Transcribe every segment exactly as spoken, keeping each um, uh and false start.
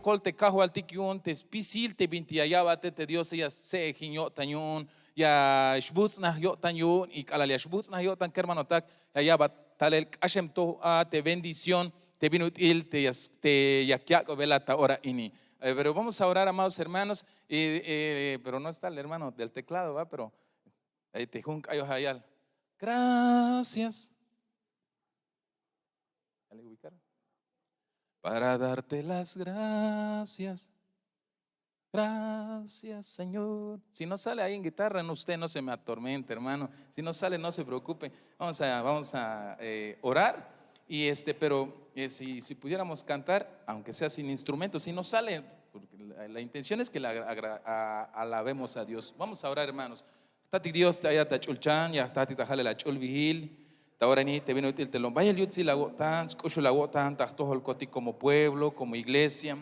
Kol te kajwaltik yu'un te spisil te bintik ya ya'bat te diose ya stse'ejin yo'tan yu'un, ya xbuts'naj yo'tan yu'un. Y k'alal ya xbuts'naj yo'tan kermanotak, ya ya'bat talel k'axem to a te bendición te bin ut'il te ya yak'belat ta ora ini. Pero vamos a orar, amados hermanos. Pero no está el hermano del teclado, va, pero te jun k'ayoj ayal. Gracias. Para darte las gracias. Gracias, Señor. Si no sale ahí en guitarra, no, usted no se me atormente, hermano. Si no sale, no se preocupe. Vamos a, vamos a eh, orar. Y este, pero eh, si, si pudiéramos cantar, aunque sea sin instrumento, si no sale, porque la intención es que alabemos a Dios. Vamos a orar, hermanos. Jtatik Dios, te ayat ach'ulchan, ya jtatik ta jalel ach'ulbihil. Ta ora ini te bin ut'il te lom bayel yutsil awo'tan, sk'uxul awo'tan ta jtojolkotik como pueblo, como iglesia.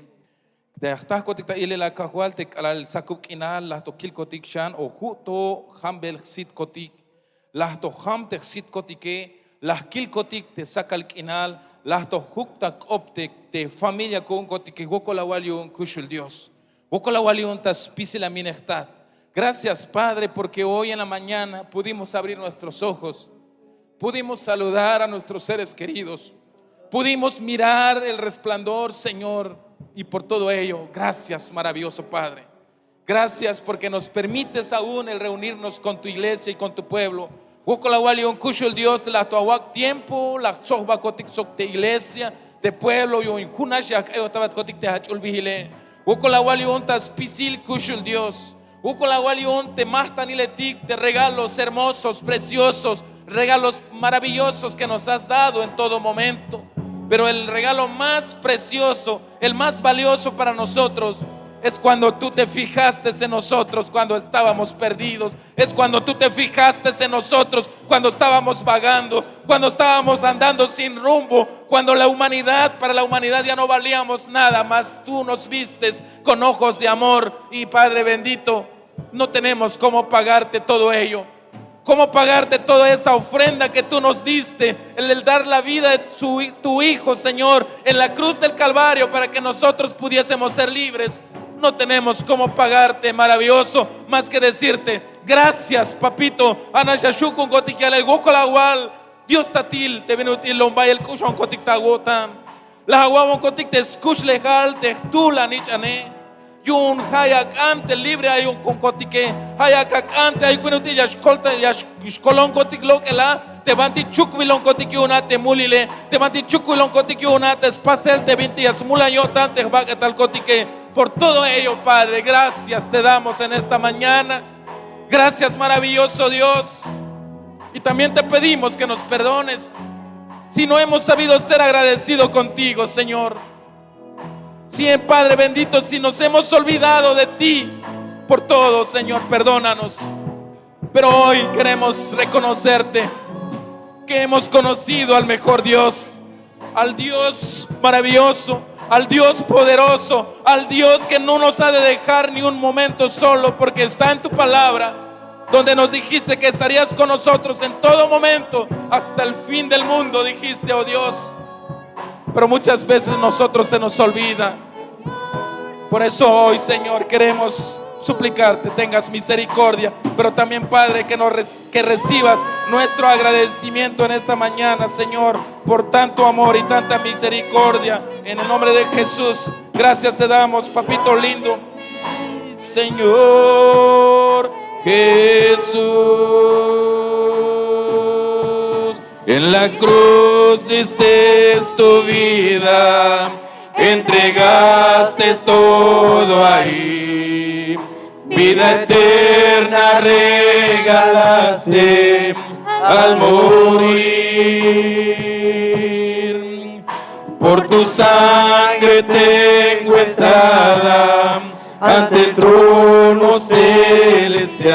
Te ya jtajkotik ta ilel a Kajwal te k'alal sakub k'inal la jto kilkotik xan o ju' to jambel jsitkotik, la jto jam te jsitkotike, la jkilkotik te sakal k'inal, la jto juk ta k'op te familia ku'unkotike. Wokol awal yu'un kuxul Dios. Wokol awal yu'un ta spisil a mine jtat. Gracias, Padre, porque hoy en la mañana pudimos abrir nuestros ojos, pudimos saludar a nuestros seres queridos, pudimos mirar el resplandor, Señor, y por todo ello, gracias, maravilloso Padre. Gracias porque nos permites aún el reunirnos con tu iglesia y con tu pueblo. Wokol awal yu'un kuxul Dios, te la jto awak' tiempo la jtsojbakotik sok te iglesia, te pueblo, yu'un junax ya jk'ayojtabatkotik te ach'ulbihile. Wokol awal yu'un ta spisil kuxul Dios. Wokol awal yu'un te majtaniletik, te regalos hermosos, preciosos, regalos maravillosos que nos has dado en todo momento. Pero el regalo más precioso, el más valioso para nosotros, es cuando tú te fijaste en nosotros cuando estábamos perdidos. Es cuando tú te fijaste en nosotros cuando estábamos vagando, cuando estábamos andando sin rumbo, cuando la humanidad, para la humanidad ya no valíamos nada, mas tú nos vistes con ojos de amor. Y Padre bendito, no tenemos cómo pagarte todo ello. ¿Cómo pagarte toda esa ofrenda que tú nos diste, el, el dar la vida de su, tu Hijo, Señor, en la cruz del Calvario para que nosotros pudiésemos ser libres? No tenemos cómo pagarte, maravilloso, más que decirte, gracias, papito. Ana xaxukunkotik yalel wokol awal Dios tatil te bin ut'il lom bayel k'uxonkotik ta awo'tan. La awa'bonkotik te skuxlejal te jtul anich'ane. Yu'un ja' ya ak'an te libre ayukunkotike. Ja' ya ak'an te ay bin ut'il ya xkolonkotik lok'el a, te banti chukbilonkotik yu'un a te mulile, te banti chukbilonkotik yu'un a te spasel te bintik ya smulan yo'tan te jbak'etalkotike. Por todo ello, Padre, gracias te damos en esta mañana. Gracias, maravilloso Dios. Y también te pedimos que nos perdones si no hemos sabido ser agradecido contigo, Señor. Si, Padre bendito, si nos hemos olvidado de ti por todo, Señor, perdónanos. Pero hoy queremos reconocerte que hemos conocido al mejor Dios, al Dios maravilloso, al Dios poderoso, al Dios que no nos ha de dejar ni un momento solo, porque está en tu palabra, donde nos dijiste que estarías con nosotros en todo momento, hasta el fin del mundo, dijiste, oh Dios. Pero muchas veces nosotros se nos olvida. Por eso hoy, Señor, queremos suplicarte, tengas misericordia, pero también, Padre, que, nos, que recibas nuestro agradecimiento en esta mañana, Señor, por tanto amor y tanta misericordia. En el nombre de Jesús, gracias te damos, papito lindo. Señor Jesús, en la cruz diste tu vida, entregaste todo ahí. Vida eterna regalaste al morir. Por tu sangre tengo entrada ante el trono celestial.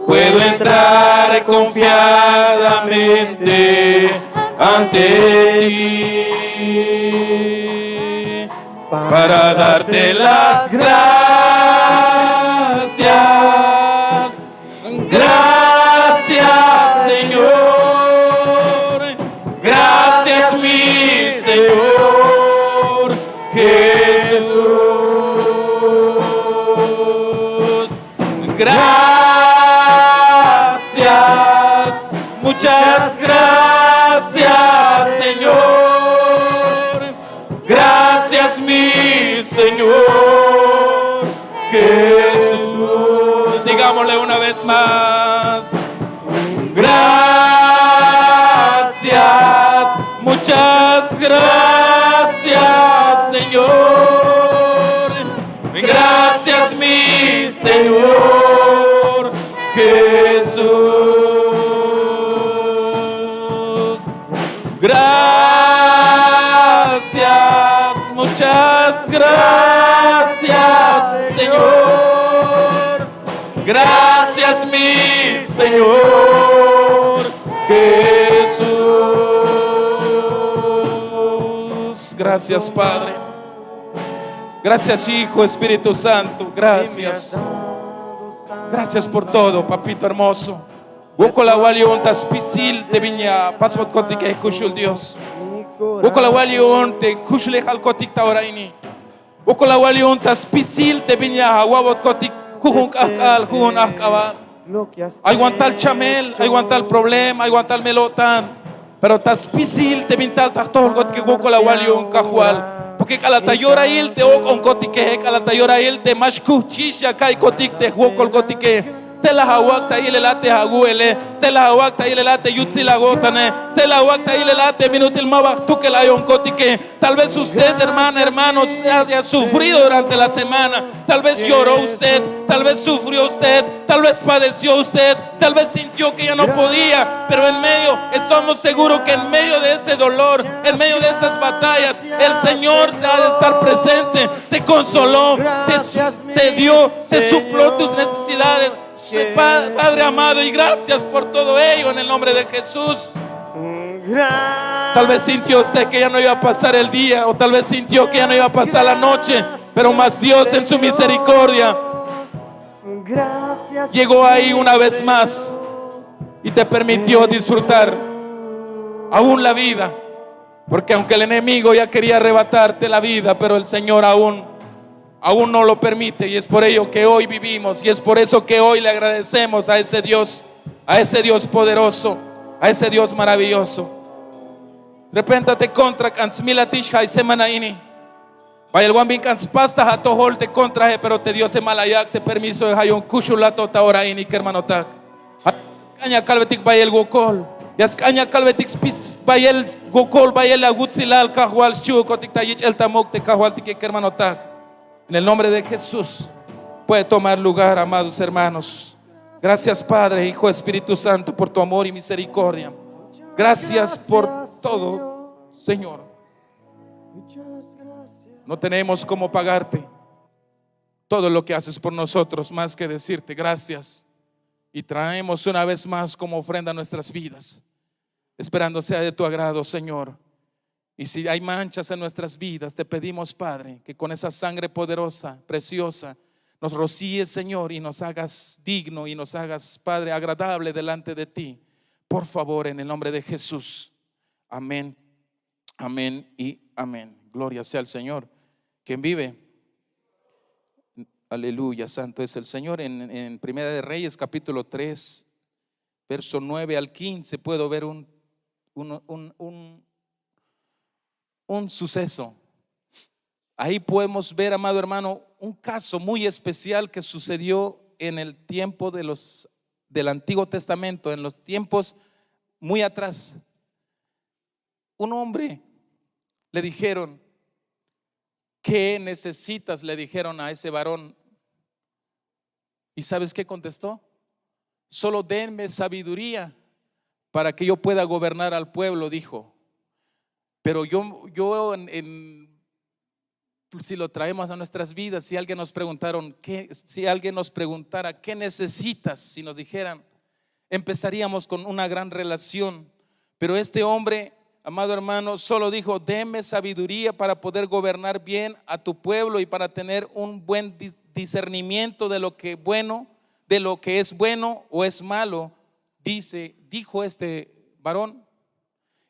Puedo entrar confiadamente ante ti para darte las gracias. Gracias, Señor. Gracias, mi Señor. Que Gracias, muchas gracias, Señor. Gracias, mi Señor Jesús. Digámosle una vez más. Gracias, muchas gracias, Señor. Gracias, mi Señor Jesús. Gracias, muchas gracias, Señor. Gracias, mi Señor Jesús. Gracias, Padre. Gracias, Hijo, Espíritu Santo. Gracias. Gracias por todo, papito hermoso. Wokol awal yu'un ta spisil te bin ya pasbotkotik jkuxul Dios. Wokol awal yu'un te kuxlejalkotik ta ora ini. Wokol awal yu'un ta spisil te bin ya awa'botkotik jujun k'ahk'al, jujun ajk'abal. Ay wan tal chamel, ay wan tal problema, ay wan tal mel o'tan. Pero ta spisil te bin tal ta jtojolkotike wokol awal yu'un Kajwal. Porque k'alal ta yorail te ok'onkotike, k'alal ta yorail te ma xkuhchix ya ka'iykotik te jwokolkotike. Te la awak' ta ilel a te awu'ele, te la awak' ta ilel a te yutsil awo'tane, te la awak' ta ilel a te bin ut'il ma ba jtukel ayonkotike. Tal vez usted, hermana, hermano, haya sufrido durante la semana. Tal vez lloró usted, tal vez sufrió usted, tal vez padeció usted, tal vez sintió que ya no podía, pero en medio, estamos seguros que en medio de ese dolor, en medio de esas batallas, el Señor se ha de estar presente, te consoló, te, te dio, te suplió tus necesidades. Sí, Pa- Padre amado, y gracias por todo ello en el nombre de Jesús. Tal vez sintió usted que ya no iba a pasar el día, o tal vez sintió que ya no iba a pasar la noche, pero más Dios en su misericordia llegó ahí una vez más y te permitió disfrutar aún la vida. Porque aunque el enemigo ya quería arrebatarte la vida, pero el Señor aún, aún no lo permite. Y es por ello que hoy vivimos. Y es por eso que hoy le agradecemos a ese Dios, a ese Dios poderoso, a ese Dios maravilloso. Repente te kontra k'an smilatix ja' semana ini. Bayel wan bin k'an spas ta atojol te kontrae, pero te Diose ma la yak' te permisoe. Ja' yu'un kuxulat to ta ora ini, kermanotak. Ja' sk'an ya kalbetik bayel wokol. Ya sk'an ya kalbetik spis bayel wokol, bayel awutsilal Kajwal xchi'okotik ta yich'el ta muk' te Kajwaltike, kermanotak. En el nombre de Jesús puede tomar lugar, amados hermanos. Gracias, Padre, Hijo, Espíritu Santo, por tu amor y misericordia. Gracias por todo, Señor. No tenemos cómo pagarte todo lo que haces por nosotros, más que decirte gracias. Y traemos una vez más como ofrenda nuestras vidas, esperando sea de tu agrado, Señor. Y si hay manchas en nuestras vidas, te pedimos, Padre, que con esa sangre poderosa, preciosa, nos rocíes, Señor, y nos hagas digno y nos hagas, Padre, agradable delante de ti. Por favor, en el nombre de Jesús. Amén. Amén y amén. Gloria sea al Señor. ¿Quién vive? Aleluya, santo es el Señor. En, en Primera de Reyes, capítulo tres, verso nueve al quince, puedo ver un, un, un, un, un suceso. Ahí podemos ver, amado hermano, un caso muy especial que sucedió en el tiempo de los, del Antiguo Testamento, en los tiempos muy atrás. Un hombre le dijeron: "¿Qué necesitas?", le dijeron a ese varón. ¿Y sabes qué contestó? "Solo denme sabiduría para que yo pueda gobernar al pueblo", dijo. Pero yo, yo en, en, si lo traemos a nuestras vidas, si alguien nos preguntaron, ¿qué, si alguien nos preguntara, "¿Qué necesitas?", si nos dijeran, empezaríamos con una gran relación. Pero este hombre, amado hermano, solo dijo: "Deme sabiduría para poder gobernar bien a tu pueblo y para tener un buen di- discernimiento de lo que bueno, de lo que es bueno o es malo", dice, dijo este varón.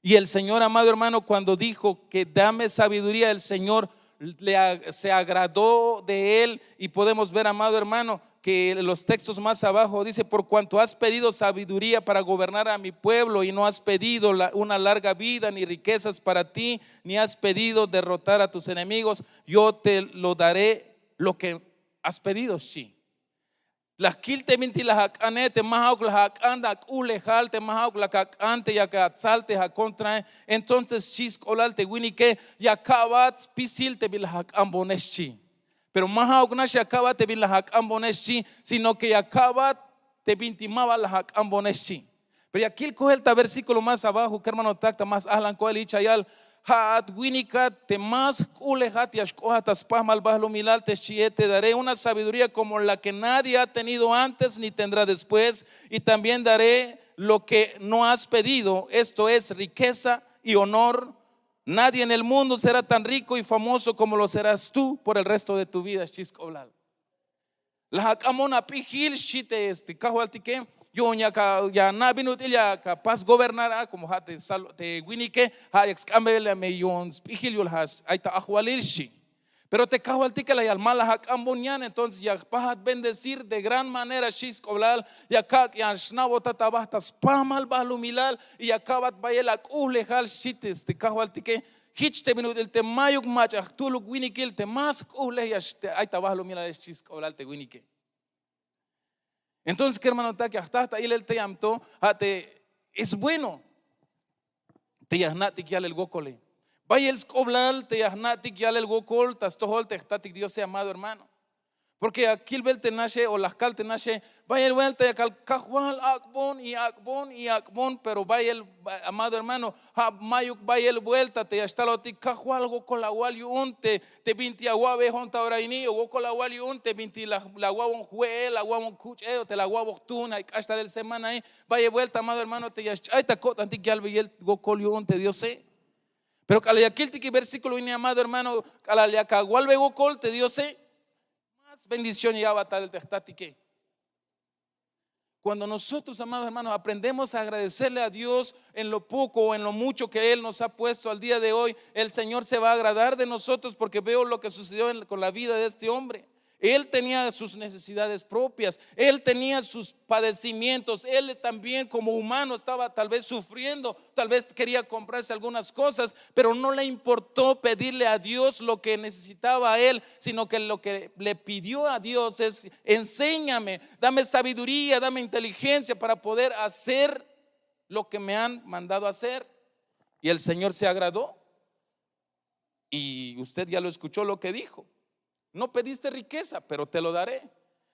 Y el Señor, amado hermano, cuando dijo que "dame sabiduría", el Señor le ag- se agradó de él. Y podemos ver, amado hermano, que los textos más abajo dice: "Por cuanto has pedido sabiduría para gobernar a mi pueblo y no has pedido la- una larga vida ni riquezas para ti, ni has pedido derrotar a tus enemigos, yo te lo daré lo que has pedido", xchi. La jkil te bintik la ak'ane, te ma ja'uk la ak'an ak'uhlejal, te ma ja'uk la ak'an te yak atsal te akontrae. Entonces xchi sk'oblal te winike: "Ya ka'bat spisil te bin la ak'anbone", xchi. Pero ma ja'uk nax ya ka'bat te bin la ak'anbone, xchi, sino que ya ka'bat te bintik ma ba la ak'anbone, xchi. Pero ya kilkojel ta versículo más abajo, kermanotak, ta más ajlan koel, jich ya yal: "Ja'at winikat te más jk'uhlejat, ya xk'oat ta spajmal balumilal, te xchie te daré una sabiduría como la que nadie ha tenido antes ni tendrá después, y también daré lo que no has pedido, esto es riqueza y honor. Nadie en el mundo será tan rico y famoso como lo serás tú por el resto de tu vida", xchi sk'oblal. "La ak'anbon ap'ijil", xchi te este kajwaltike, "yu'un ya ka- ya na' bin ut'il ya apas gobernar a, como ja' te sal- te winike ja' yak sk'anbeyel a me yu'un sp'ijil yu'un la ay ta ajwalil", xchi. Pero te kajwaltike la yal: "Ma la ak'anbon yan, entonces ya jpajat bendecir de gran manera", xchi sk'oblal. "Ya kak' ya xna'botat aba ta spajmal balumilal y ya ka'bat bayel ak'uhlejal", xchi te este kajwaltike. Jich te bin ut'il te mayuk mach'a jtuhluk winikil te más jk'uhlej ya x- te ay ta balumilal, xchi sk'oblal te winike. Entonces kermanotak, ya jta ta ilel tey a me to, ja' te es bueno te ya jna'tik yalel wokole. Bayel sk'oblal te ya jna'tik yalel wokol ta stojol te jtatik Diose, amado hermano. Porque ya kilbel te naxe o la jkal te naxe, bayel vuelta ya kal: "Kajwal, ak'bon y ak'bon y ak'bon", pero bayel, amado hermano, ja' mayuk bayel vuelta te ya xtalotik: "Kajwal, wokol awal yu'un te te bintik awa'bejon ta ora ini, o wokol awal yu'un te bintik la awa'bon jwe'el, la awa'bon kuch'e, o te la awa'bon jtuun ay k'ax talel semanae". Bayel vuelta, amado hermano, te ya xch'ay ta ko'tantik yalbeyel wokol yu'un te Diose. Pero k'alal ya kiltik versículo ini, amado hermano, k'alal yak awalbe wokol te Diose, más bendición ya ya'bat talel te jtatike. Cuando nosotros, amados hermanos, aprendemos a agradecerle a Dios en lo poco o en lo mucho que Él nos ha puesto al día de hoy, el Señor se va a agradar de nosotros, porque veo lo que sucedió en- con la vida de este hombre. Él tenía sus necesidades propias, él tenía sus padecimientos, él también como humano estaba tal vez sufriendo, tal vez quería comprarse algunas cosas, pero no le importó pedirle a Dios lo que necesitaba él, sino que lo que le pidió a Dios es: "Enséñame, dame sabiduría, dame inteligencia para poder hacer lo que me han mandado hacer". Y el Señor se agradó. Y usted ya lo escuchó lo que dijo. "No pediste riqueza, pero te lo daré.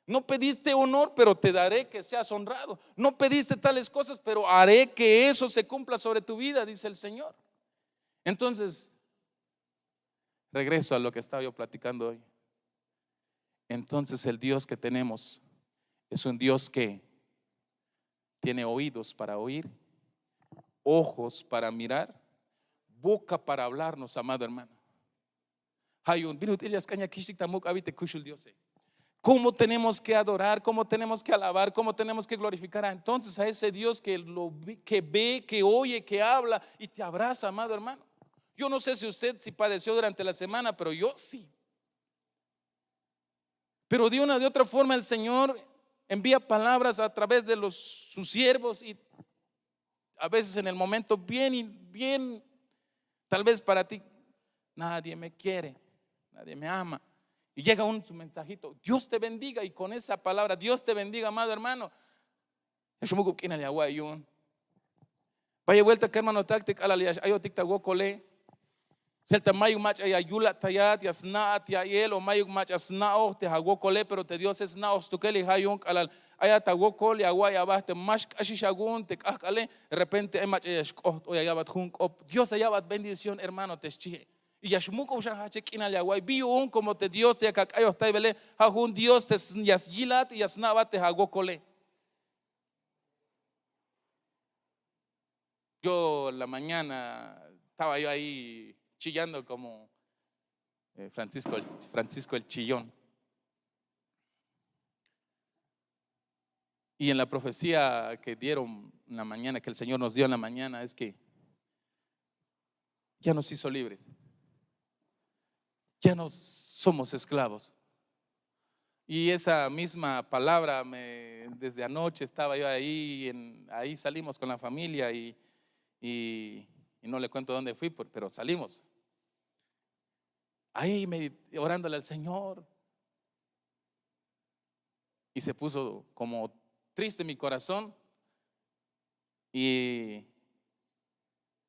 No pediste honor, pero te daré que seas honrado. No pediste tales cosas, pero haré que eso se cumpla sobre tu vida", dice el Señor. Entonces, regreso a lo que estaba yo platicando hoy. Entonces, el Dios que tenemos es un Dios que tiene oídos para oír, ojos para mirar, boca para hablarnos, amado hermano. Ja' yu'un bin ut'il ya sk'an ya kixtik ta muk'abey te kuxul Diose. ¿Cómo tenemos que adorar? ¿Cómo tenemos que alabar? ¿Cómo tenemos que glorificar a, entonces, a ese Dios que lo ve, que ve, que oye, que habla y te abraza, amado hermano? Yo no sé si usted si padeció durante la semana, pero yo sí. Pero de una de otra forma el Señor envía palabras a través de los, sus siervos, y a veces en el momento bien y bien, tal vez para ti: "Nadie me quiere, nadie me ama". Y llega un su mensajito: "Dios te bendiga", y con esa palabra: "Dios te bendiga, amado hermano", ya xmuk'ub k'inal ya awa'iy yu'un. Bayel vuelta, kermanotak, te k'alal ya x-ayotik ta wokole, selta mayuk mach'a ya yulatayat, ya sna'at ya'iyel, o mayuk mach'a sna'oj te awokole, pero te Diose sna'oj stukel. Y ja' yu'un k'alal ayat awokol ya awa'iy aba te ma xk'axix awu'un te k'ajk'ale, de repente ay mach'a ya xk'oht o ya ya'bat jun k'op, Dios ya ya'bat bendición, hermano, te xchie. Y ya xmuk'ub xan jajche k'inal ya awa'iy. Bi yu'un, como te Dios te yak ak'ayojtaybele ja' jun Dios te s- ya syilat y ya sna'bat te awokole. Yo la mañana estaba yo ahí chillando como, eh, Francisco, el- Francisco el Chillón. Y en la profecía que dieron en la mañana, que el Señor nos dio en la mañana, es que ya nos hizo libres. Ya no somos esclavos. Y esa misma palabra, me, desde anoche estaba yo ahí, en, ahí salimos con la familia y, y- y no le cuento dónde fui, por- pero salimos. Ahí me, orándole al Señor. Y se puso como triste mi corazón y,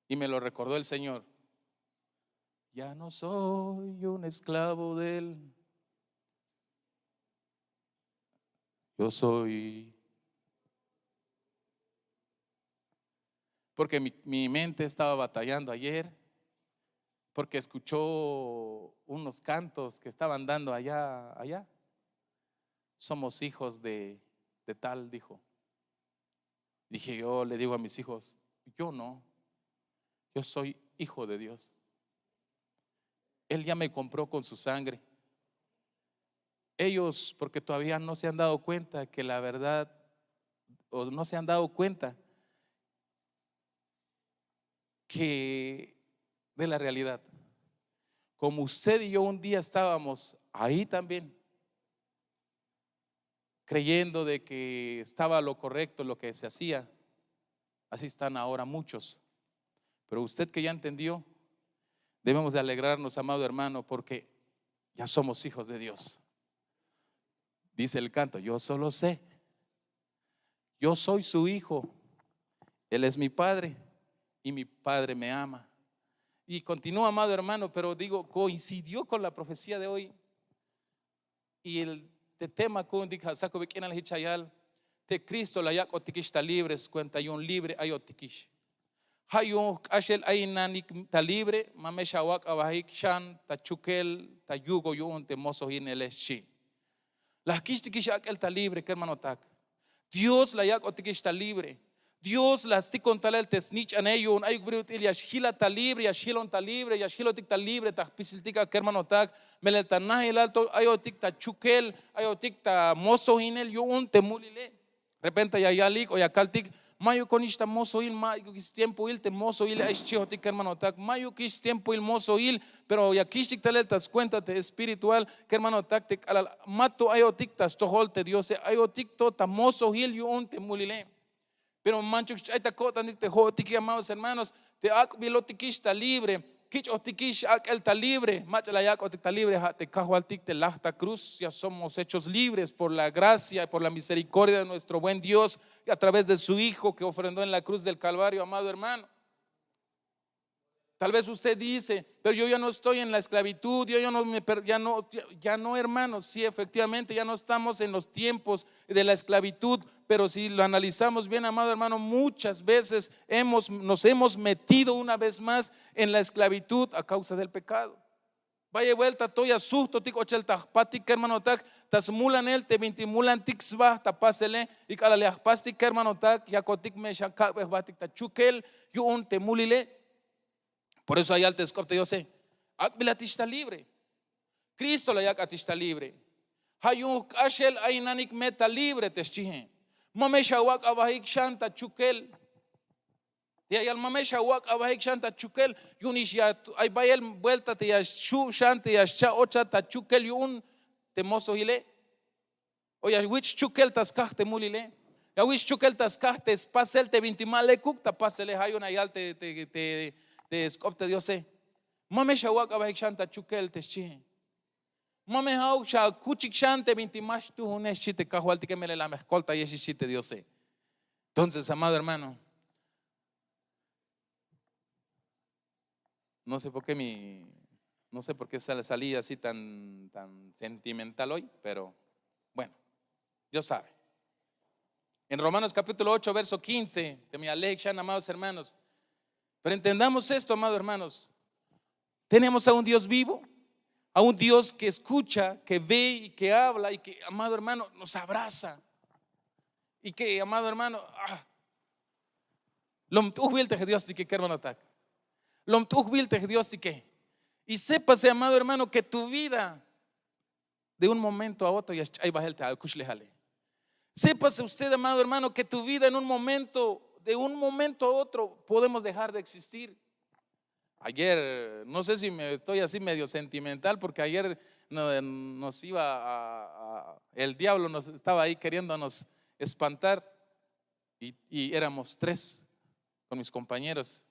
y me lo recordó el Señor. Ya no soy un esclavo de él. Yo soy. Porque mi, mi mente estaba batallando ayer, porque escuchó unos cantos que estaban dando allá, allá. Somos hijos de, de tal, dijo. Dije, yo le digo a mis hijos, yo no, yo soy hijo de Dios. Él ya me compró con su sangre. Ellos, porque todavía no se han dado cuenta que la verdad, o no se han dado cuenta que de la realidad. Como usted y yo un día estábamos ahí también, creyendo de que estaba lo correcto lo que se hacía, así están ahora muchos. Pero usted que ya entendió, debemos de alegrarnos, amado hermano, porque ya somos hijos de Dios. Dice el canto, yo solo sé, yo soy su hijo, él es mi padre y mi padre me ama. Y continúa, amado hermano, pero digo, coincidió con la profecía de hoy. Y el te tema ku'untik ja' sakubik k'inal jich ya yal te Cristo la yak'otikix ta libre, skuenta yu'un libre ayotikix. Ja' yu'un jk'axel ayinanik ta libre, ma me xawak' abajik xan ta chukel ta yugo yu'un te mosojinele, xchi. La jkich'tikix ak'el ta libre, kermanotak. Dios la yak'otikix ta libre. Dios la stikon talel te snich'ane yu'un ayuk bri ut'il ya xjilat ta libre, ya xjilon ta libre, ya xjilotik ta libre ta jpisiltik a, kermanotak. Melel ta najilal to ayotik ta chukel, ayotik ta mosojinel yu'un te mulile. Repente ya yalik o ya kaltik, mayukonix ta mosojil, mayukix stiempoil te mosojile, ay xchihotik, kermanotak, mayukix stiempoil mosojil. Pero ya kich'tik talel ta skuenta te espiritual, kermanotak, te k'alal mato ayotik ta stojol te Diose, ayotik to ta mosojil yu'un te mulile. Pero manchuk xch'ay ta ko'tantik te jo'otike, amados hermanos, te ak'bilotikix ta libre, kich'otikix ak'el ta libre, mach'a la yak'otik ta libre, ja' te kajwaltik te laj ta cruz. Ya somos hechos libres por la gracia y por la misericordia de nuestro buen Dios, y a través de su Hijo que ofrendó en la cruz del Calvario, amado hermano. Tal vez usted dice, pero yo ya no estoy en la esclavitud, yo ya no, me per- ya no, ya no, hermano. Sí, efectivamente, ya no estamos en los tiempos de la esclavitud, pero si lo analizamos bien, amado hermano, muchas veces hemos, nos hemos metido una vez más en la esclavitud a causa del pecado. Bayel buelta to ya sujtotik ochel ta jpatik, kermanotak, ta smulanel te binti mulantik sba ta pasele. Y k'alal ya jpastik, kermanotak, yakotik me xakak'bej jbatik ta chukel yu'un te mulile. Por eso ya yal te sk'op te Diose, ak'bilatix ta libre. Cristo la yak'atix ta libre. Ja' yu'un jk'axel ayinanik me ta libre, te xchihe. Ma me xawak' abajik xan ta chukel. Ya yal, ma me xawak' abajik xan ta chukel. Yu'unix ya ay bayel buelta te ya xju' xan te ya xcha' ochat ta chukel yu'un te mosojile. O ya wich' xchukel ta skaj te mulile. Ya wich' xchukel ta skaj te spasel te binti ma lekuk ta pasele. Ja' yu'un ya yal te, te, te, te sk'op te Diose. Ma me xawak' abajik xan ta chukel, te xchihe. Ma me ja'uk xakuchik xan te binti ma xtujune, xchi te kajwaltike, melel la me jkoltayex, xchi te Diose. Entonces, amado hermano, no sé por qué mi, no sé por qué sal- salí así tan, tan sentimental hoy, pero bueno, Dios sabe. En Romanos capítulo ocho, verso quince, te me alejik xan, amados hermanos. Pero entendamos esto, amados hermanos. Tenemos a un Dios vivo, a un Dios que escucha, que ve y que habla y que, amado hermano, nos abraza. Y que, amado hermano, ah, lom t'ujbil te Dios tike, kermanotak. Lom t'ujbil te Dios tike. Y sépase, amado hermano, que tu vida de un momento a otro ya xch'ay bajel te akuxlejale. Sépase usted, amado hermano, que tu vida en un momento, de un momento a otro, podemos dejar de existir. Ayer, no sé si me estoy así medio sentimental, porque ayer no- nos iba a, a- el diablo nos estaba ahí queriéndonos espantar y, y éramos tres con mis compañeros.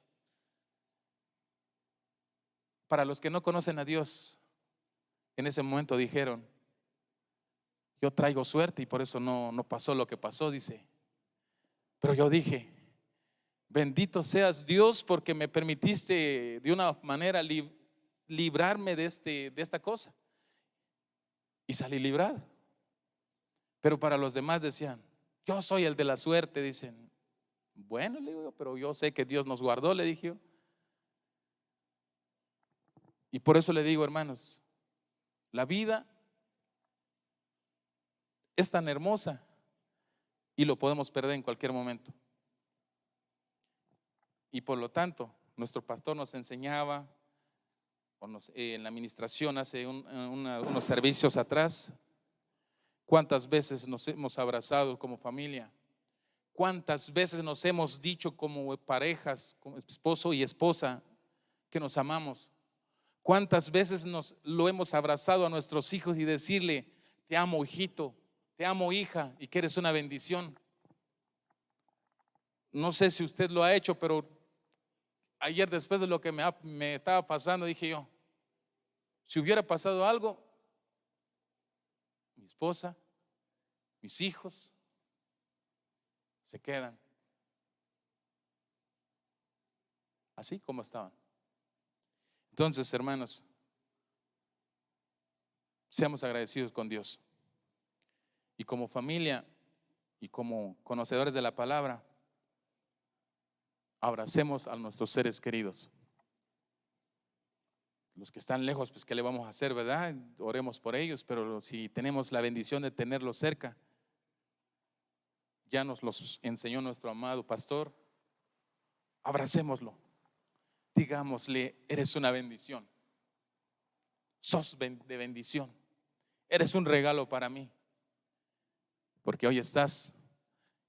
Para los que no conocen a Dios, en ese momento dijeron: "Yo traigo suerte y por eso no, no pasó lo que pasó", dice. Pero yo dije: "Bendito seas, Dios, porque me permitiste de una manera li- librarme de, este, de esta cosa". Y salí librado. Pero para los demás decían: "Yo soy el de la suerte", dicen. "Bueno", le digo yo, "pero yo sé que Dios nos guardó", le dije yo. Y por eso le digo, hermanos, la vida es tan hermosa y lo podemos perder en cualquier momento. Y por lo tanto, nuestro pastor nos enseñaba, o nos- eh, en la administración hace un- una- unos servicios atrás, cuántas veces nos hemos abrazado como familia, cuántas veces nos hemos dicho como parejas, como esposo y esposa, que nos amamos. ¿Cuántas veces nos lo hemos abrazado a nuestros hijos y decirle: "Te amo, hijito, te amo, hija, y que eres una bendición"? No sé si usted lo ha hecho, pero ayer, después de lo que me, ha- me estaba pasando, dije yo: "Si hubiera pasado algo, mi esposa, mis hijos se quedan así como estaban". Entonces, hermanos, seamos agradecidos con Dios. Y como familia y como conocedores de la palabra, abracemos a nuestros seres queridos. Los que están lejos, pues, ¿qué le vamos a hacer, verdad? Oremos por ellos, pero si tenemos la bendición de tenerlos cerca, ya nos los enseñó nuestro amado pastor, abracémoslo, digámosle: "Eres una bendición, sos ben- de bendición, eres un regalo para mí, porque hoy estás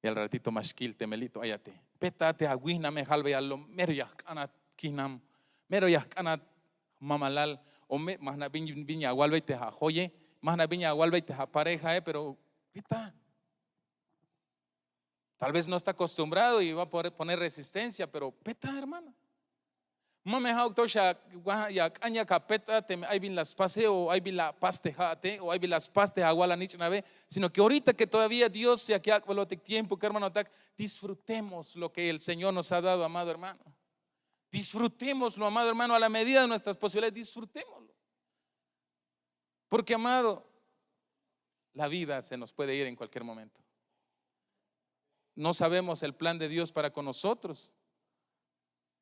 y al ratito ma xkil te melito ayate". Peta te awihname halbeya lo mero ya jk'anat kihnam, mero ya jk'anat mamalal, o me- ma jna' bin bin ya awalbey te ajoye, ma jna' bin ya awalbey te aparejae, pero peta. Tal vez no está acostumbrado y va a poder poner resistencia, pero peta, hermana. Ma me ja'uk to xa ya ak'an yak apeta teme ay bin la spase o ay bin la apas te ja'ate o ay bin la spas te awal anich'nabe, sino que ahorita que todavía Dios yak yak'belotik tiempo, que hermanotak, disfrutemos lo que el Señor nos ha dado, amado hermano. Disfrutémoslo, amado hermano, a la medida de nuestras posibilidades, disfrutémoslo. Porque, amado, la vida se nos puede ir en cualquier momento. No sabemos el plan de Dios para con nosotros,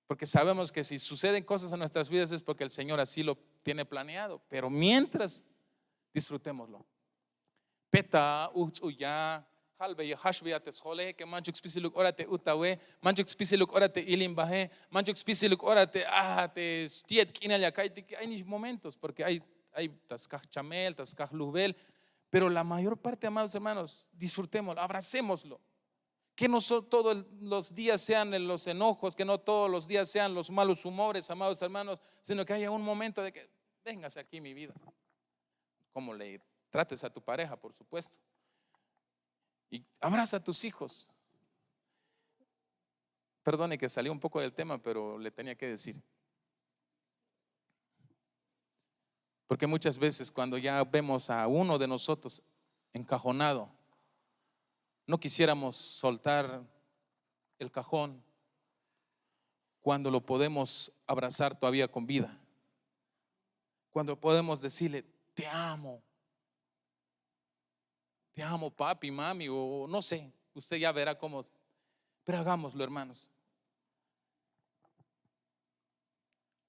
porque sabemos que si suceden cosas en nuestras vidas es porque el Señor así lo tiene planeado. Pero mientras, disfrutémoslo. Peta, ujts'uya, halbeya, jashbeya te sjole, que manchuk spisiluk ora te utawe, manchuk spisiluk ora te ilimbaje, manchuk spisiluk ora te, ah, te sti'et k'inal ya ka'iytik. Hay momentos, porque hay, hay ta skaj chamel, ta skaj lujbel, pero la mayor parte, amados hermanos, disfrutémoslo, abracémoslo. Que no so- todos los días sean los enojos, que no todos los días sean los malos humores, amados hermanos, sino que haya un momento de que: "Véngase aquí, mi vida". Como le trates a tu pareja, por supuesto. Y abraza a tus hijos. Perdone que salí un poco del tema, pero le tenía que decir. Porque muchas veces cuando ya vemos a uno de nosotros encajonado, no quisiéramos soltar el cajón cuando lo podemos abrazar todavía con vida, cuando podemos decirle: "Te amo, te amo, papi, mami", o no sé, usted ya verá cómo, pero hagámoslo, hermanos.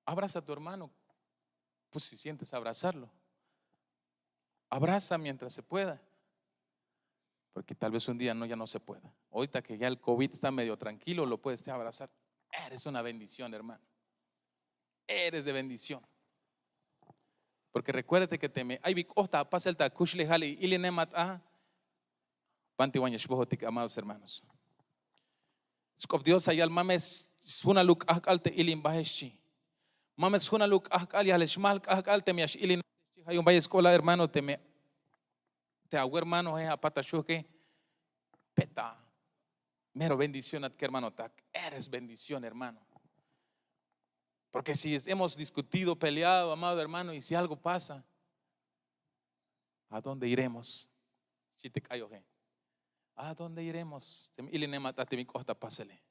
Abraza a tu hermano, pues, si sientes abrazarlo. Abraza mientras se pueda, porque tal vez un día no, ya no se pueda. Ahorita que ya el covid está medio tranquilo, lo puedes abrazar. Eres una bendición, hermano. Eres de bendición. Porque recuérdate que teme ay bi k'ot ta apasel ta akuxlejal y ilinemat a, banti wan ya xbojotik, amados hermanos. Sk'op Dios ya yal: "Ma me sjunaluk k'ajk'al te ilimbaje", xchi. Mames junaluk k'ahk'al, yajlel xmajl k'ahk'al, teme ya x'ilin, ay un bayel sk'ola hermano, teme te awe hermanoe apat ta xuhke, peta mero bendición at kermanotak. Eres bendición, hermano. Porque si hemos discutido, peleado, amado hermano, y si algo pasa, ¿a dónde iremos? Xchi te k'ayoje. ¿A dónde iremos? Teme ilinemat a te bin k'oht ta pasele.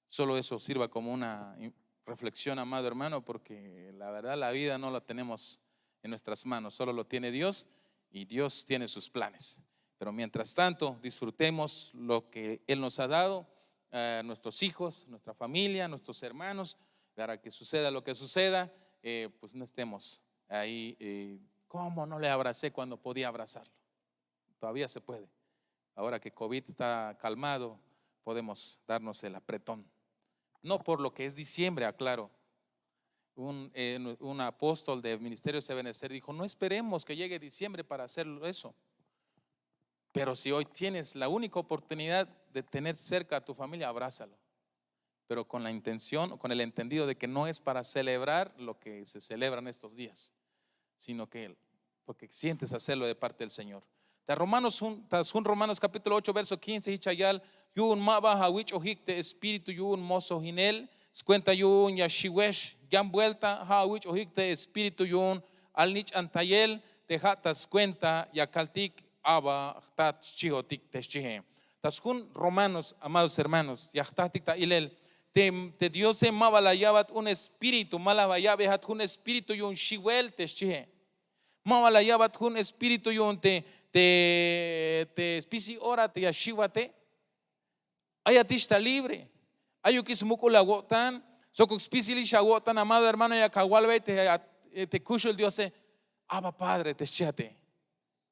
Solo eso sirva como una reflexión, amado hermano, porque la verdad la vida no la tenemos en nuestras manos, solo lo tiene Dios, y Dios tiene sus planes. Pero mientras tanto, disfrutemos lo que Él nos ha dado, eh, nuestros hijos, nuestra familia, nuestros hermanos, para que suceda lo que suceda, eh, pues no estemos ahí, eh, ¿cómo no le abracé cuando podía abrazarlo? Todavía se puede. Ahora que covid está calmado, podemos darnos el apretón. No por lo que es diciembre, aclaro. Un, eh, un apóstol de Ministerio Ebenezer dijo: "No esperemos que llegue diciembre para hacer eso. Pero si hoy tienes la única oportunidad de tener cerca a tu familia, abrázalo. Pero con la intención, con el entendido de que no es para celebrar lo que se celebra en estos días, sino que porque sientes hacerlo de parte del Señor". Ta Romanos, ta sjun Romanos capítulo ocho, verso quince, jich ya yal: "Yu'un ma ba awich'ojik te Espíritu yu'un mosojinel, skuenta yu'un ya xiwex. Yan buelta ja' awich'ojik te Espíritu yu'un alnich'antayel, te ja' ta skuenta ya kaltik: Abba, jtat, xchihotik", te xchihe. Ta sjun Romanos, amados hermanos, ya jtatik ta ilel te, te Diose ma ba la ya'bat un espíritu, ma la ba ya'bejat jun espíritu yu'un xiwel, te xchihe. Ma ba la ya'bat jun espíritu yu'un te, te, te spisil ora te ya xiwate. Ayatix ta libre. Ayukix smuk'ul awo'tan. Sokuk spisilix awo'tan, amado hermano, yak awalbey te, te kuxul Diose: "Abba Padre", te xchiate.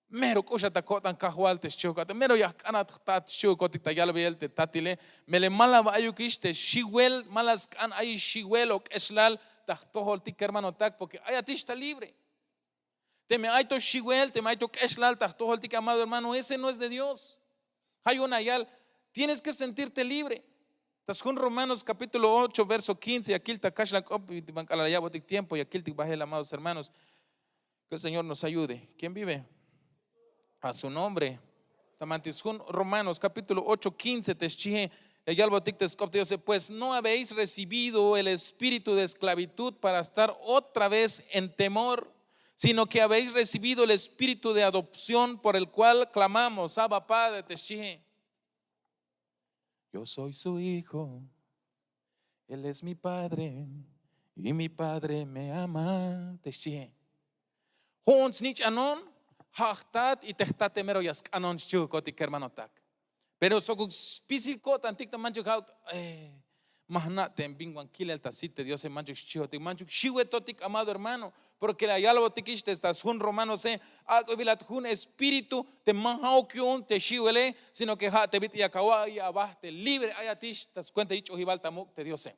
Mero k'uxat ta ko'tan Kajwal, te xchihokotik. Mero ya jk'anat jtat, xchihokotik ta yalbeyel te tatile. Melel ma la ba ayukix te xiwel, ma la sk'an ayix xiwel o k'exlal ta jtojoltik kermanotak, porque ayatix ta libre. Teme ay to xiwel, teme ay to k'exlal ta jtojoltik, amado hermano, ese no es de Dios. Ja' yu'un ya yal, tienes que sentirte libre. Ta sjun Romanos capítulo ocho, verso quince, ya kil ta kaxlan k'op, y ban k'alal la ya'botik tiempo ya kiltik bahel, amados hermanos. Que el Señor nos ayude. ¿Quién vive? A su nombre. Ta banti sjun Romanos capítulo ocho, quince, te xchihe, ya yalbotik te sk'op te Diose: "Pues no habéis recibido el espíritu de esclavitud para estar otra vez en temor, sino que habéis recibido el espíritu de adopción, por el cual clamamos: Abba, Padre", te xchihe. "Yo soy su hijo, él es mi padre, y mi padre me ama", te xchihe. Jo'on snich'anon, ja' jtat, y te jtate mero ya sk'anon, xchihokotik kermanotak. Pero sokuk spisil ko'tantik ta manchuk ja'uk, eh, ma jna' te bin wan kilel ta sit te Diose, manchuk xchihotik, manchuk xiwetotik, amado hermano. Porque la yalbotikix te ta sjun Romanose: "Ak'bebilat jun espíritu te ma ja'uk yu'un te xiwele, sino que ja' te bit'il yak awa'iy aba te libre ayatix ta skuenta yich'ojibal ta muk' te Diose".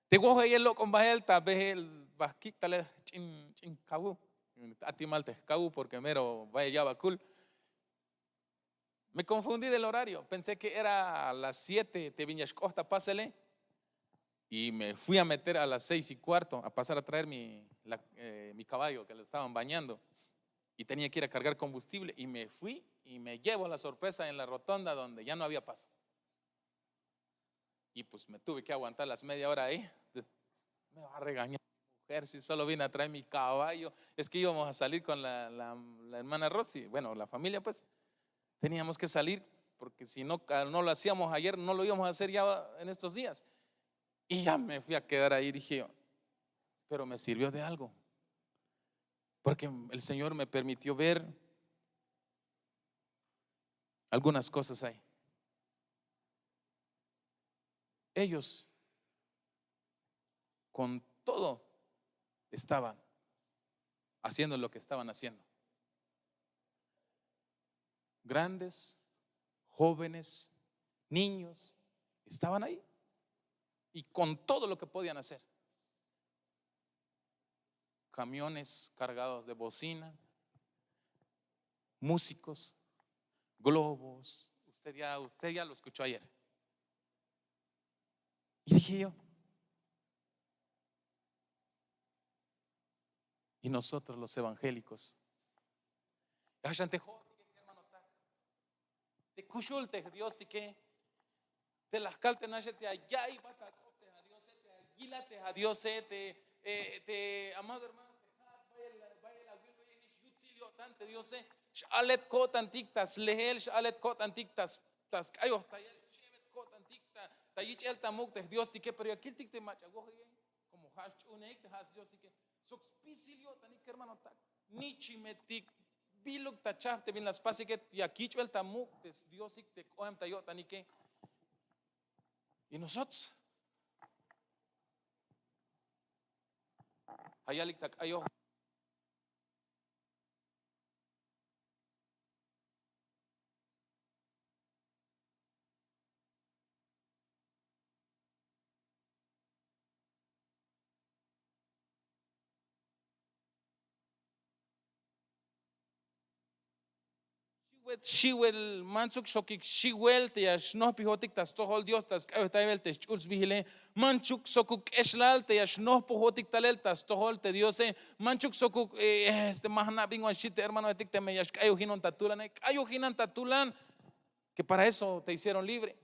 Te wojeyel lok'on bahel ta behel ba kik' talel ch'in, ch'in kawu. Atimal te jkawu porque mero bayel ya ba kul. Me confundí del horario, pensé que era a las siete te bin ya xk'oht ta pasele. Y me fui a meter a las seis y cuarto a pasar a traer mi, la, eh, mi caballo que lo estaban bañando. Y tenía que ir a cargar combustible. Y me fui y me llevo la sorpresa en la rotonda donde ya no había paso. Y pues me tuve que aguantar las media hora ahí. Me va a regañar mi mujer si solo vine a traer mi caballo. Es que íbamos a salir con la, la, la hermana Rosy, bueno, la familia, pues. Teníamos que salir, porque si no, no lo hacíamos ayer, no lo íbamos a hacer ya en estos días. Y ya me fui a quedar ahí, dije yo. Pero me sirvió de algo, porque el Señor me permitió ver algunas cosas ahí. Ellos con todo estaban haciendo lo que estaban haciendo. Grandes, jóvenes, niños, estaban ahí. Y con todo lo que podían hacer. Camiones cargados de bocinas, músicos, globos. Usted ya, usted ya lo escuchó ayer. Y dije yo, Y nosotros los evangélicos, ya xan te jo'otike, hermanotak, te kuxul te jdiostike, te la jkal te naxe te aya'iy bat ak'op te adiose, te ayilat te adiose, te, eh, te amado hermano, te ja'at bayel, bayel awilbeyejix yutsil yo'tan te diose. X'alet ko'tantik ta sleel, x'alet ko'tantik ta s- ta sk'ayojtayel, xchebet ko'tantik ta, ta yich'el ta muk' te jdiostike, pero ya kiltik te mach'a wojeye, komo ja' xch'uunejik te ja' sdiosike. Sok spisil yo'tanik, hermanotak, nichimetik, biluk ta chajp te bin la spasike, yak yich'bel ta muk' te sdiosik te k'oem ta yo'tanike. Y nosotros, ja' yalik ta k'ayoj. Xiwel, xiwel, mantsuk xokik xiwel te ya xnojpijotik ta stojol Dios, ta sk'ayojtayel te xch'ul sbijile. Manchuk sokuk k'exlal te ya xnojpojotik talel ta stojol te Diose. Manchuk sokuk, eh, este, ma jna' bin wan xchi te hermanoetik teme ya xk'ayojinon ta tulane. K'ayojinan ta tulan, que para eso te hicieron libre.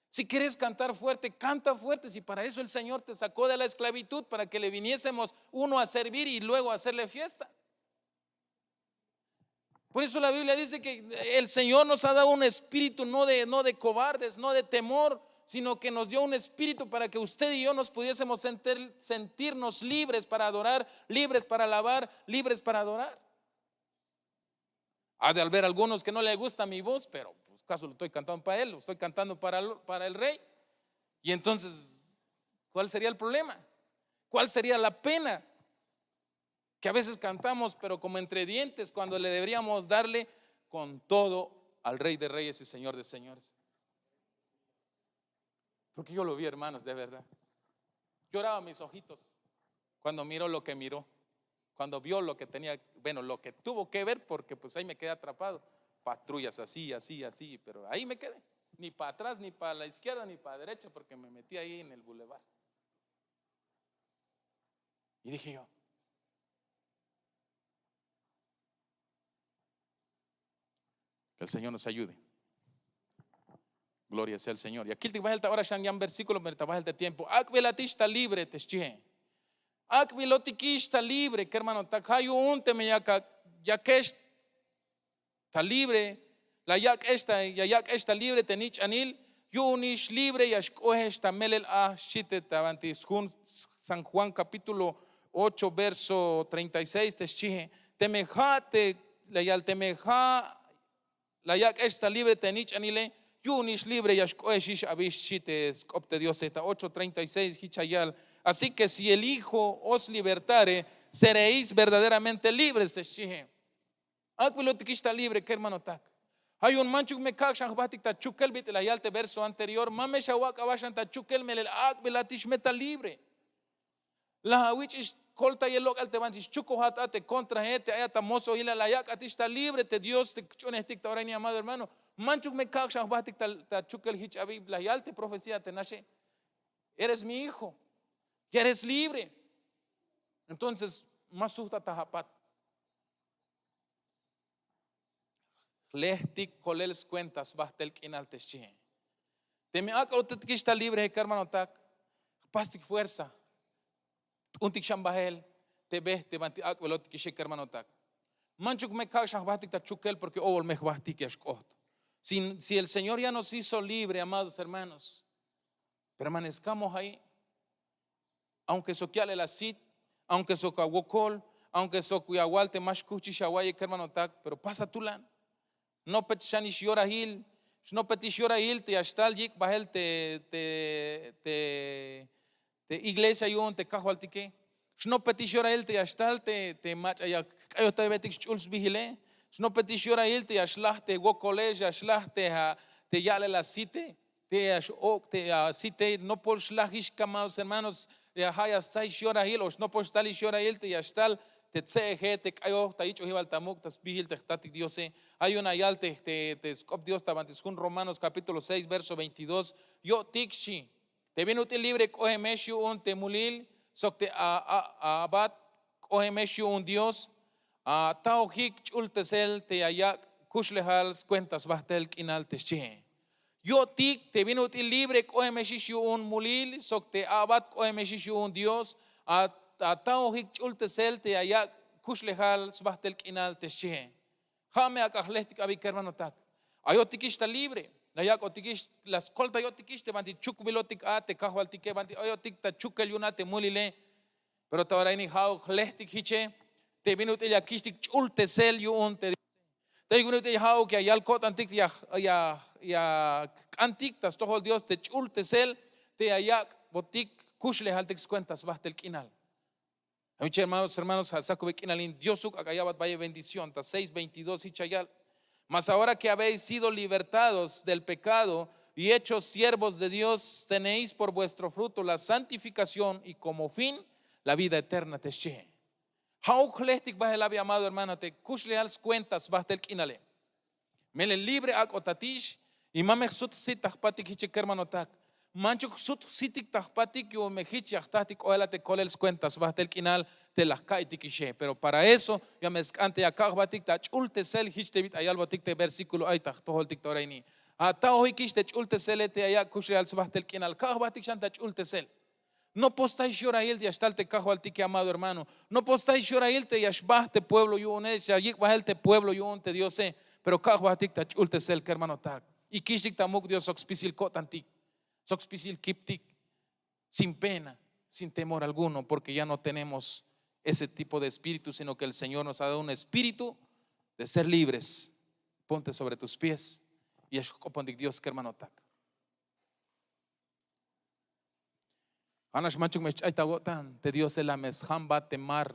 Si quieres cantar fuerte, canta fuerte. Si para eso el Señor te sacó de la esclavitud, para que le viniésemos uno a servir y luego a hacerle fiesta. Por eso la Biblia dice que el Señor nos ha dado un espíritu no de, no de cobardes, no de temor, sino que nos dio un espíritu para que usted y yo nos pudiésemos sentir- sentirnos libres para adorar, libres para alabar, libres para adorar. Ha de haber algunos que no le gusta mi voz, pero pues caso lo estoy cantando para él, lo estoy cantando para el, para el rey. Y entonces, ¿cuál sería el problema? ¿Cuál sería la pena? Que a veces cantamos, pero como entre dientes, cuando le deberíamos darle con todo al Rey de Reyes y Señor de Señores. Porque yo lo vi, hermanos, de verdad. Lloraba mis ojitos cuando miró lo que miró, cuando vio lo que tenía, bueno, lo que tuvo que ver, porque pues ahí me quedé atrapado. Patrullas así, así, así, pero ahí me quedé. Ni para atrás, ni para la izquierda, ni para la derecha, porque me metí ahí en el bulevar. Y dije yo, que el Señor nos ayude. Gloria sea el Señor. Ya kiltik bahel ta ora xan yan versículo, pero ta bahel te tiempo. Ak'belatix ta libre, te xchihe. Ak'belotikix ta libre, kermanotak, ja' yu'un teme yak, yakex ta libre, la yak'ex ta, ya yak'ex ta libre te nich'anil, yu'unix libre ya xk'ohex ta melel a, xchi te ta banti sjun San Juan capítulo ocho, verso treinta y seis, te xchihe. Teme ja' te, la yal, teme ja' la yak'ex ta libre te nich'anile, yu'unix libre ya xk'ohexix abi, xchi te sk'op te Diose ta ocho treinta y seis, jich ya yal: Así que si el Hijo os libertare, seréis verdaderamente libres, te xchihe. Ak'belotikix ta libre, kermanotak. Ja' yu'un manchuk me kak' xan jbahtik ta chukel bit'il la yal te verso anterior, ma me xawak' aba xan ta chukel, melel ak'belatix me ta libre. La awich'ix koltayel lok'el te banti xchukojat a te kontrahe, te ayat ta mosohila, la yak'atix ta libre te Dios te kch'uunejtik ta ora ini, amado hermano. Manchuk me kak' xan jbahtik ta, ta chukel jich abi, la yal te profecía te naxe: Eres mi hijo, ya eres libre. Entonces ma sujtat ta apat. Jlehtik kolel skuenta sbahtel k'inal, te xchihe. Teme ak'belotikix ta libre, kermanotak, jpastik fuerza, t'untik xan bahel te be te banti ak'belotikixe, kermanotak. Manchuk me kak' xan jbahtik ta chukel, porque obol me jbahtik ya xk'oht. Si, si el Señor ya nos hizo libre, amados hermanos, permanezcamos ahí. Aunque sok ya'lel asit, aunque sok awokol, aunque sok ya awal te ma xkuhchix awa'iye, kermanotak, pero pasa tulan. Xnopet xanix yorahil, xnopetix yorahil te ya xtal yik' bahel te, te, te, te iglesia yu'un te kajwaltike. Xnopetix yorahil te ya xtal te, te mach'a ya jk'ayojtaybetik sch'ul sbihile. Xnopetix yorahil te ya xlaj te wokole, ya xlaj te, a, te ya'lel asite. Te ya x-ok' te asite, nopol xlajix, amados hermanos, ya ja' ya stsaix yorahil o nopol xtalix yorahil te ya xtal te tse'eje, te k'ayoj ta yich'ojibal ta muk' ta sbihil te jtatik Diose. Ja' yu'un ya yal te, te, te sk'op Dios ta banti sjun Romanos capítulo seis, verso veintidós: Yo'tik, xchi, te bin ut'il libre k'ohemex yu'un te mulil sok te a, a, a abat, k'ohemex yu'un Dios, ataojik ch'ultesel te ya yak' kuxlejal skuenta sbajtel k'inal, te xchihe. Yo'tik te bin ut'il libre k'ohemexix yu'un mulil sok te a'bat k'ohemexix yu'un Dios, ataojik ch'ultesel te ya yak' kuxlejal sbajtel k'inal, te xchihe. Ja' me ak'a jlejtik abi kermanotak. Ayotikix ta libre, la yak'otikix, la skoltayotikix te banti chukbilotik a te Kajwaltike, banti ayotik ta chukel yu'un a te mulile. Pero ta ora ini ja'uk jlejtik jiche te bin ut'il ya kixtik ch'ultesel yu'un te Dios. Te bin ut'il ja'uk ya yal ko'tantik, ya, ya, ya jk'antik ta stojol Dios te ch'ultesel te ya yak'botik kuxlejaltik skuenta sbajtel k'inal. Amich hermanos, hermanos, ja' sakube k'inal in Diosuk, ak'a ya'bat bayel bendición ta seis veintidós jich ya yal: Mas ahora que habéis sido libertados del pecado y hechos siervos de Dios, tenéis por vuestro fruto la santificación y como fin la vida eterna, te xchihe. Ja'uk jlejtik bajel abi, amado hermano, te kuxlejal skuenta sbajtel k'inale. Melel libre ak'otatix, y ma me jsut jsit ta jpatik jiche kermanotak. Manchuk jsut jsitik ta jpatik yu'un me jich ya jtatik k'oel a te kolel skuenta sbajtel k'inal te la jka'iytikixe. Pero para eso ya me sk'an te ya kak' jbatik ta ch'ultesel jich te bit'il ya yalbotik te versículo ay ta jtojoltik ta ora ini. Ataojikix te ch'ultesele te ya yak' kuxlejal sbajtel k'inal, kak' jbatik xan ta ch'ultesel. Nopostaix yorail te ya xtal te Kajwaltike, amado hermano. Nopostaix yorail te ya xbajt te pueblo yu'une, ya yik' bajel te pueblo yu'un te Diose. Pero kak' jbatik ta ch'ultesel kermanotak, y kixtik ta muk' Dios sok spisil ko'tantik, sok spisil kiptik, sin pena, sin temor alguno, porque ya no tenemos ese tipo de espíritu, sino que el Señor nos ha dado un espíritu de ser libres. Ponte sobre tus pies. Y ya xk'opontik Dios kermanotak. Ja'nax manchuk me xch'ay ta awo'tan, te Diose la me sjambat te mar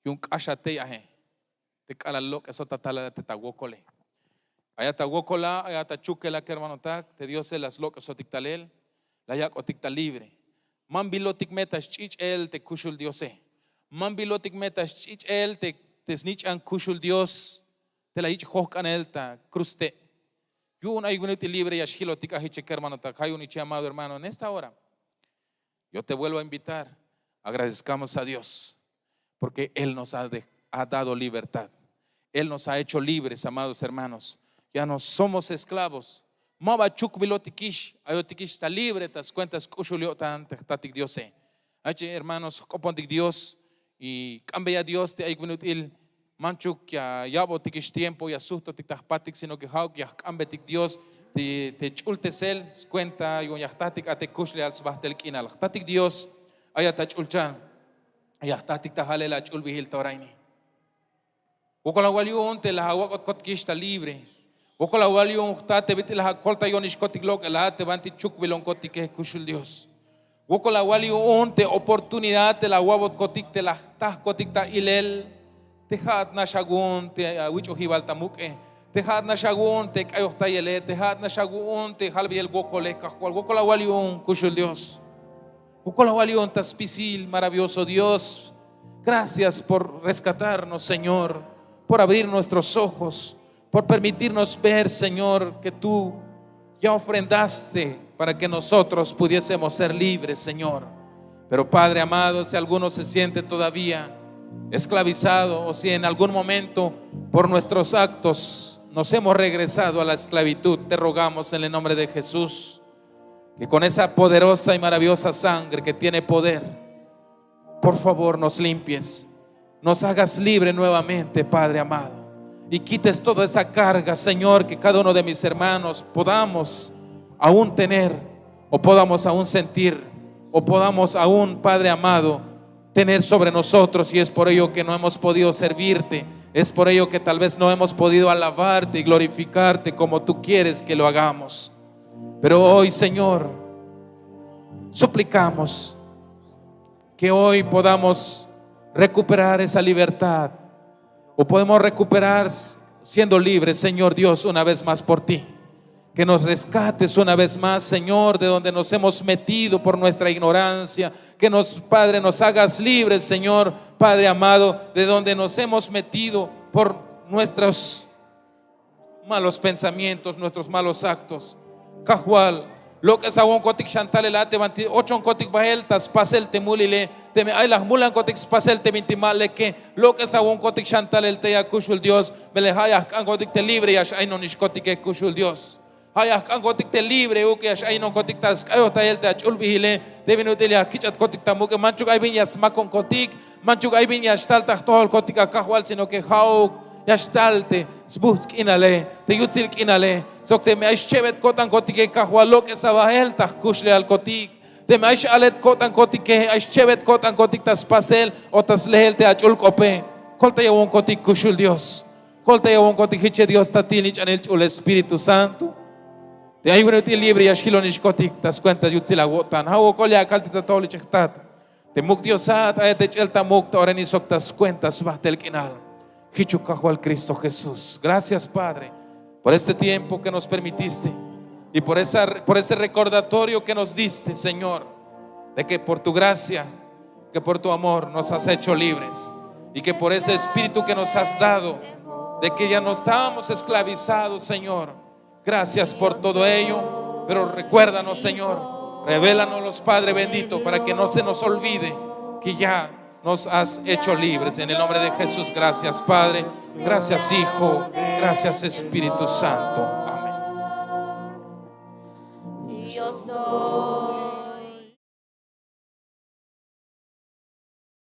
yu'un k'ax a tey aje, te k'alal lok'esot ta talel a te ta wokole. Ay a ta wokol a, ay a ta chukel a kermanotak, te Diose la slok'esotik talel, la yak'otik ta libre. Man bilotik me ta sch'ich'el te kuxul Diose. Man bilotik me ta sch'ich'el te, te snich'an kuxul Dios te la yich' jojk'anel ta cruz te'. Yu'un ay bin ut'il libre ya xjilotik a jiche kermanotak. Ja' yu'un iche, amado hermano, en esta hora yo te vuelvo a invitar. Agradezcamos a Dios porque Él nos ha, de- ha dado libertad. Él nos ha hecho libres, amados hermanos. Ya no somos esclavos. Ma ba chukbilotikix, ayotikix ta libre ta skuenta sk'uxul yo'tan te jtatik Diose. Ay che hermanos, jk'opontik Dios y k'ambeya Dios te ayuk bin ut'il manchuk ya ya'botikix tiempo ya sujtotik ta jpatik, sino que ja'uk ya jk'ambetik Dios te, te ch'ultesel skuenta yu'un ya jtatik a te kuxlejal sbajtel k'inal. Jtatik Dios, ay a ta ch'ulchan, ya jtatik ta jalel ach'ulbijil ta ora ini. Wokol awal yu'un te la awak'otkotikix ta libre. Wokol awal yu'un jta te bit'il la akoltayonixkotik lok'el a te banti chukbilonkotike kuxul Dios. Wokol awal yu'un te oportunidad te la awa'botkotik, te la jtajkotik ta ilel, te ja'at nax awu'un te awich'ojibal ta muk'e, te ja'at nax awu'un te k'ayojtayele, te ja'at nax awu'un te jalbeyel wokole, Kajwal. Wokol awal yu'un kuxul Dios. Wokol awal yu'un ta spisil, maravilloso Dios. Gracias por rescatarnos, Señor, por abrir nuestros ojos, por permitirnos ver, Señor, que tú ya ofrendaste para que nosotros pudiésemos ser libres, Señor. Pero, Padre amado, si alguno se siente todavía esclavizado o si en algún momento por nuestros actos nos hemos regresado a la esclavitud, te rogamos en el nombre de Jesús que con esa poderosa y maravillosa sangre que tiene poder, por favor, nos limpies, nos hagas libre nuevamente, Padre amado, y quites toda esa carga, Señor, que cada uno de mis hermanos podamos aún tener, o podamos aún sentir, o podamos aún, Padre amado, tener sobre nosotros, y es por ello que no hemos podido servirte, es por ello que tal vez no hemos podido alabarte y glorificarte como tú quieres que lo hagamos. Pero hoy, Señor, suplicamos que hoy podamos recuperar esa libertad, o podemos recuperar siendo libres, Señor Dios, una vez más por ti. Que nos rescates una vez más, Señor, de donde nos hemos metido por nuestra ignorancia. Que nos, Padre, nos hagas libres, Señor, Padre amado, de donde nos hemos metido por nuestros malos pensamientos, nuestros malos actos. Kajwal, Lok'esawonkotik xan talel a te banti ochonkotik bahel ta spasel te mulile. Teme ay la jmulankotik spasel te binti ma leke, lok'esawonkotik xan talel tey a kuxul Dios. Melel ja' ya jk'ankotik te libre ya x'ayinonixkotike kuxul Dios. Ja' ya jk'ankotik te libre uk ya x'ayinonkotik ta sk'ayojtayel te ach'ulbihile. Te bin ut'il ya kich'atkotik ta muk'e, manchuk ay bin ya smakonkotik, manchuk ay bin ya xtal ta jtojolkotik a Kajwal, sino que ja'uk ya xtal te sbuhts' k'inale, te yutsil k'inale. Sok teme ay schebet ko'tankotike Kajwal, lok'esa bahel ta jkuxlejalkotik. Teme ay x'alet ko'tankotike, ay schebet ko'tankotik ta spasel o ta slehel te ach'ul k'ope, koltayawonkotik kuxul Dios. Koltayawonkotik jiche Dios Tatil, Nich'anil, Ch'ul Espíritu Santo. Te ay bin ut'il libre ya xjilonixkotik ta skuenta yutsil awo'tan. Ja' wokol ya kaltik ta tojol ich jtat. Te muk' Diosat, ay te ch'el ta muk' ta oreni sok ta skuenta sbajtel k'inal. Jichuk Kajwal Cristo Jesús. Gracias, Padre, por este tiempo que nos permitiste y por esa, por ese recordatorio que nos diste, Señor, de que por tu gracia, que por tu amor nos has hecho libres y que por ese espíritu que nos has dado, de que ya no estábamos esclavizados, Señor. Gracias por todo ello, pero recuérdanos, Señor, revélanoslos, Padre bendito, para que no se nos olvide que ya nos has hecho libres. En el nombre de Jesús, gracias, Padre, gracias, Hijo, gracias, Espíritu Santo.